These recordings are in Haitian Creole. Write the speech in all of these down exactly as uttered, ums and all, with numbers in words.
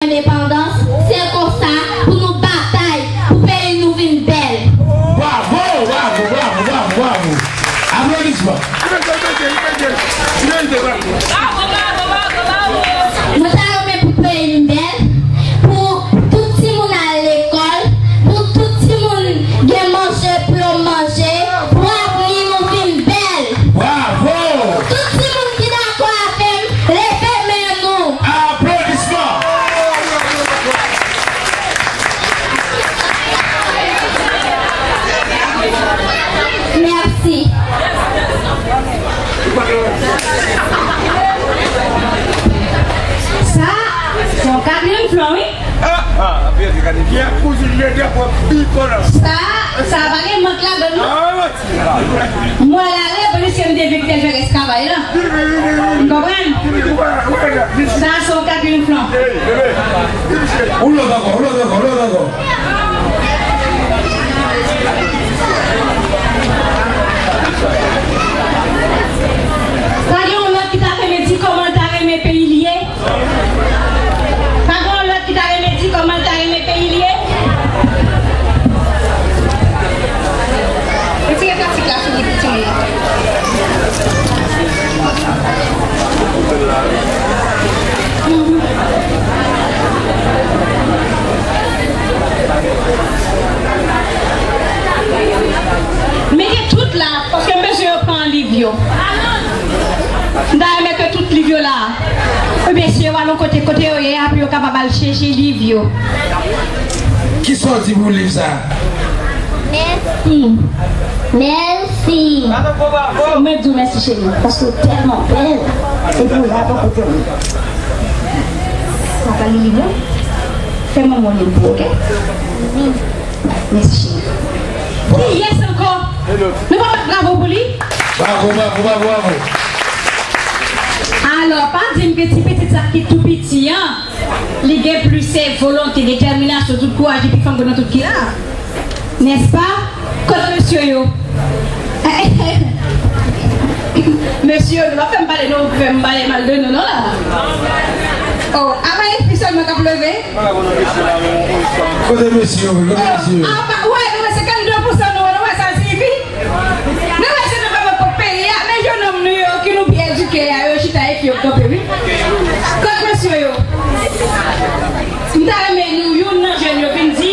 endepandans, se konsa pou nou batay pou peyi nou vin bèl. Bravo, bravo, bravo, bravo, bravo. Aplodisman. Mwen ta renmen pou peyi m bèl, pou tout timoun al lekòl, pou tout timoun gen manje pou yo manje, pou avni nou vin bèl. Bravo! Tout timoun ki dakò avè m, leve men nou. Aplodisman! Mèsi. Sa, se yon katriyèm flan, wi. Ah, ah, bien, bien, bien. Bien, kouzin, le drapo bikola. Sa, sa pa gen mank ladan, non? Ah, manti. Mwen la, le plis ke m te vin fè rès travay la. M konprann. Sa, se yon katriyèm flan. Hey, bebe. Ou lòt ankò, ou lòt ankò, ou lòt ankò. Pa gen yon lòt ki ta renmen di kòman l ta renmen peyi l ye? Pa gen yon lòt ki ta renmen di kòman l ta renmen peyi l ye? Retire plastik la sou li pou timoun nan. Mete tout la, paske m bezwen yo pran liv yo. M ta renmen ke tout liv yo la. Ebyen, si yo al yon kote, kote yo ye a, pou yo kapab al chèche liv yo. Kisa w di pou liv sa a? Mèsi. Mèsi. Mwen di w mèsi, cheri, paske w tèlman bèl. Epi w la bò kote m. Sa pa li li bon? Fè manman w li l pou, oke? Mèsi, cheri. Ki yès ankò? Nou pa bat bravo pou li? Bravo, bravo, bravo, bravo. Alò, pa di m ke ti pitit sa ki tou piti an, li gen plis volonte, detèminasyon, tout kouraj epi fanm nan tout ki la. Nèspa? Kot mesye yo? Mesye yo, nou pa fè m pale, nou fè m pale mal de nou, non, la. Oh, apa e fi sèlman k ap leve? Kote mesye yo? Kote mesye yo? Apa, ou wè, nou wè senkannde pousan nou, nou wè sa siyifi? Nou wè se nou k ap pòt peyi a, men jennonm nou yo ki nou byen edike a, yo chita epi yo kanpe, wi. Kot mesye yo? M ta renmen nou, youn nan jèn yo vin di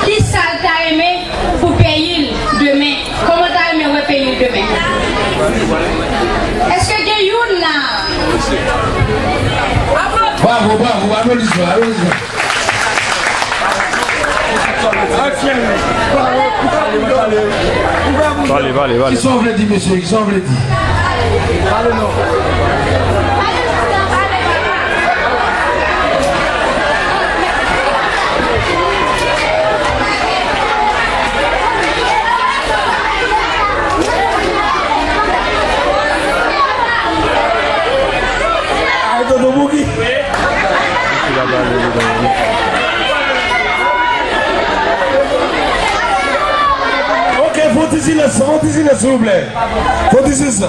kisa l ta renmen pou peyi l demen. Kòman l ta renmen wè peyi l demen? Èske gen youn la? Bravo, bravo, aplodisman, aplodisman. Pale, pale, pale. Kisa w vle di, mesye? Kisa w vle di? Ay, tonton Bouki. Ok, fon ti silans, fon ti silans, silvouplè. Fon ti silans.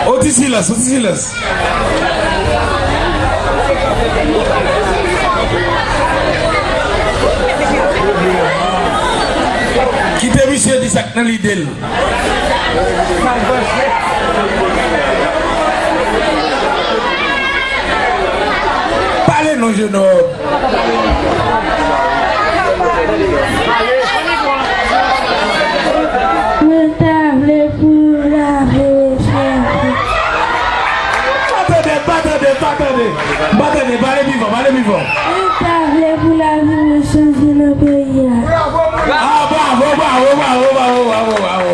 Fon ti silans, fon ti silans. Kite misye di sa k nan lide l. Pale non, jenòm. Mwen ta vle pou lavi nou chanje. Pa tande, pa tande, pa tande. Pa tande, pale pi fò, pale pi fò. Mwen ta vle pou lavi nou chanje nan peyi a. Ah, bravo, bravo, bravo.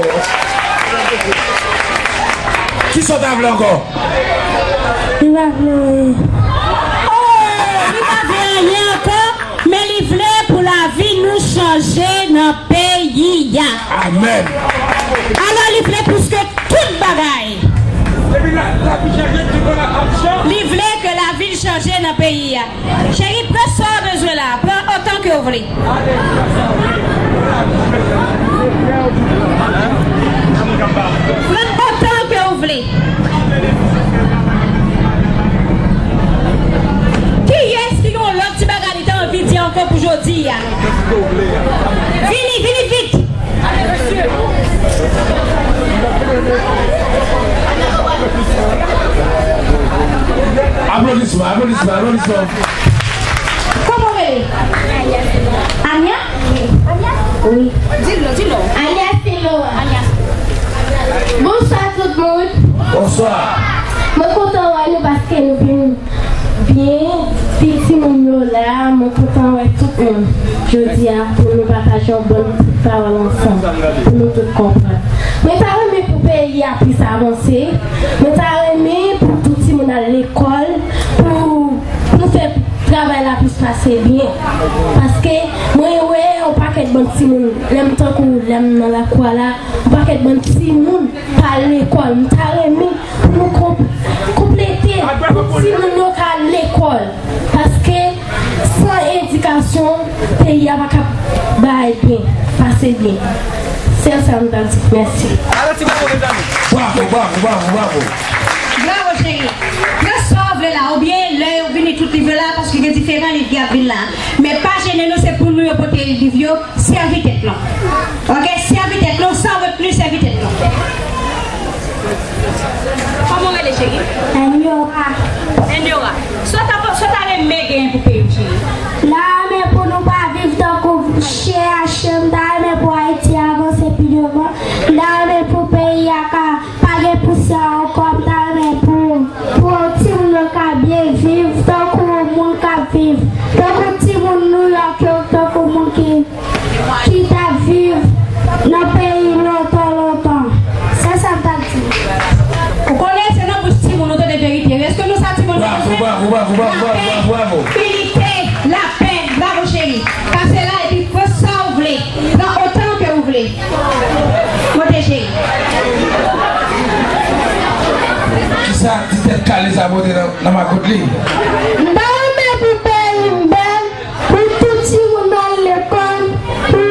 Kisa w ta vle ankò? Li pa vle anyen. Oh, li pa vle anyen ankò, men li vle pou lavi nou chanje nan peyi a. Amèn. Alò, li vle plis ke tout bagay. Li vle ke lavi l chanje nan peyi a. Cheri, pran sa w bezwen la. Pran otan ke w vle. Pran otan ke w vle. Jodi a. Vini, vini vit. Aplodisman, aplodisman, aplodisman. Kòman w rele? Ania? Wi. Di l non, di l non. Ania Silora. Ania. Bonswa tout moun. Bonswa. Mwen kontan wè nou paske nou vin byen. Ti timoun yo la, mwen kontan wè tout moun jodi a pou nou pataje yon bon ti pawòl ansanm, pou nou tout konprann. Mwen ta renmen pou peyi a plis avanse. Mwen ta renmen pou tout timoun al lekòl, pou nou fè travay la plis pase byen. Paske mwen wè yon pakèt bann timoun, lè m tankou lè m nan lakou a la, yon pakèt bann timoun pa al lekòl. M ta renmen pou nou konp-, konplete pou timoun yo ka al lekòl. Paske san edikasyon, peyi a pa ka bay byen, pase byen. Sèl sa m ta di. Mèsi. Alò, ti bravo, mezanmi. Bravo, bravo, bravo, bravo. Bravo, cheri. Pran sa w vle la, oubyen lè yo vini tout liv yo la, paske gen diferan liv ki ap vin la. Men pa jennen nou, se pou nou yo pote liv yo, sèvi tèt nou. Oke, sèvi tèt nou, san retni, sèvi tèt nou. Kòman w rele, cheri? Enyora. Enyora. Sa w ta, sa w ta renmen genyen pou peyi w, cheri? M ta renmen pou nou pa viv tankou chen a chen. M ta renmen pou Ayiti avanse pi devan. M ta renmen pou peyi a ka pa gen pousyè ankò. M ta renmen pou, pou timoun yo ka byen viv tankou moun k ap viv. Tankou timoun Nouyòk yo, tankou moun ki ki t ap viv nan peyi lontan, lontan. Se sa m t ap di. Ou konnen se nan bouch timoun ou tande verite. Èske nou sa timoun yo bezwen? Bravo, bravo, bravo, bravo, bravo, bravo. Inite, lapè, bravo cheri. Pase la epi pran sa ou vle. Pran otan ke ou vle. Monte cheri. Kisa ti tèt kale sa pote nan, nan makout li? M ta renmen pou peyi m bèl. Pou tout timoun al lekòl, pou,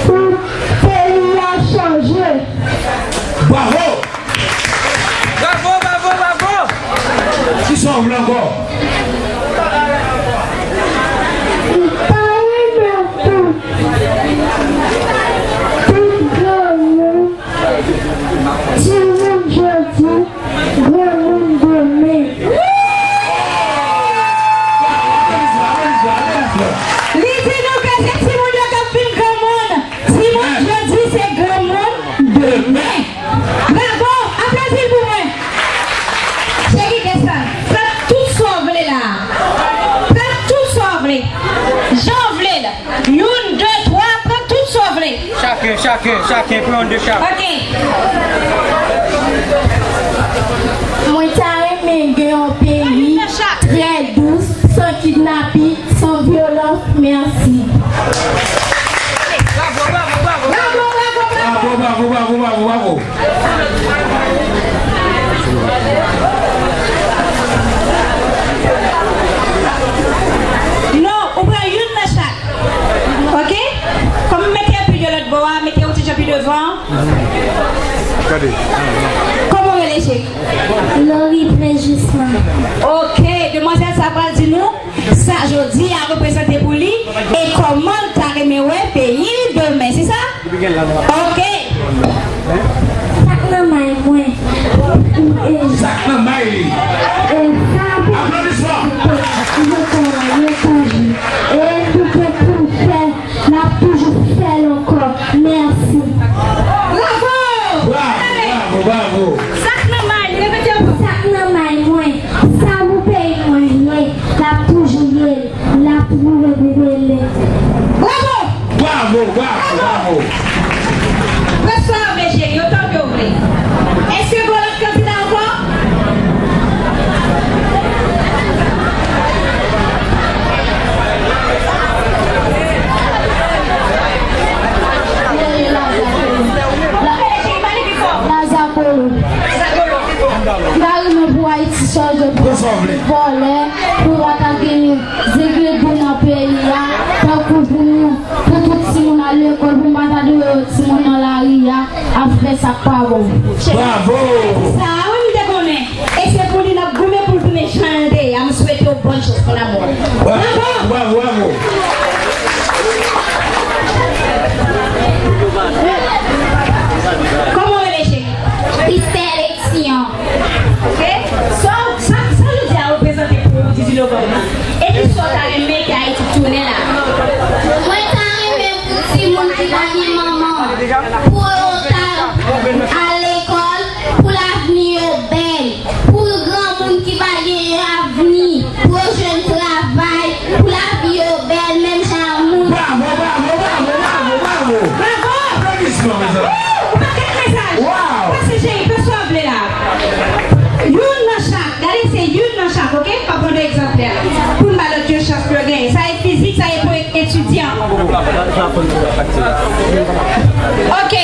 pou peyi a chanje. Bravo! Bravo, bravo, bravo! Kisa w vle ankò? M ta renmen pou tout granmoun, timoun jodi, granmoun demen. Li di nou ke se timoun yo k ap vin granmoun. Timoun jodi se granmoun demen. Bravo! Aplodi l pou mwen. Cheri, desann. Pran tout sa w vle la. Pran tout sa w vle. Jan w vle l. Youn, de, twa, pran tout sa w vle. Chaken, chaken, chaken, pran youn de chak. Ok. Mwen ta renmen gen yon peyi trè dous, san kidnapin, san vyolans. Mèsi. Bravo, bravo, bravo, bravo. Bravo, bravo, bravo, bravo. Bravo, bravo, bravo, bravo, bravo. Non, ou pran youn nan chak. Ok? Kòm m mete anpil de lòt bò a, mete yon ti jan pi devan. Gade. Kòman w rele, cheri? Lori Prejisman. Ok, demwazèl sa pral di nou sa jodi a reprezante pou li e kòman l ta renmen wè peyi l demen, se sa? Ok. Sa k nan may mwen. Sa k nan may li. E sa pou. Aplodisman. Yo konn, yo konn. E tout sa pou fè, l ap toujou fè l ankò. Mèsi. Bravo! Bravo, bravo, bravo. Sa k nan may li, repete ankò. Sa k nan may mwen. Sa pou peyi mwen ye, l ap toujou ye. L ap twouve pou rele. Bravo! Bravo, bravo, bravo! Pran sa w vle, cheri, otan ke w vle. Èske gen lòt kandida ankò? Ou rele Lazakolo. Lazakolo. Lazakolo. M ta renmen pou Ayiti chanje pou vòlè, pou pa ta gen zegredou nan peyi a, tankou pou nou, pou tout timoun al lekòl, pou m pa ta dwe wè timoun nan lari a ap fè sa k pa bon. Bravo! Sa a wi m te konnen. E se pou li n ap goumen pou l tounen jan l te ye a. M swete w bòn chans, mon amour. Bravo! Bravo, bravo, bravo! Pou n ba lòt yo chans pou yo genyen. Sa e fizik, sa e pou etidyan. Ok,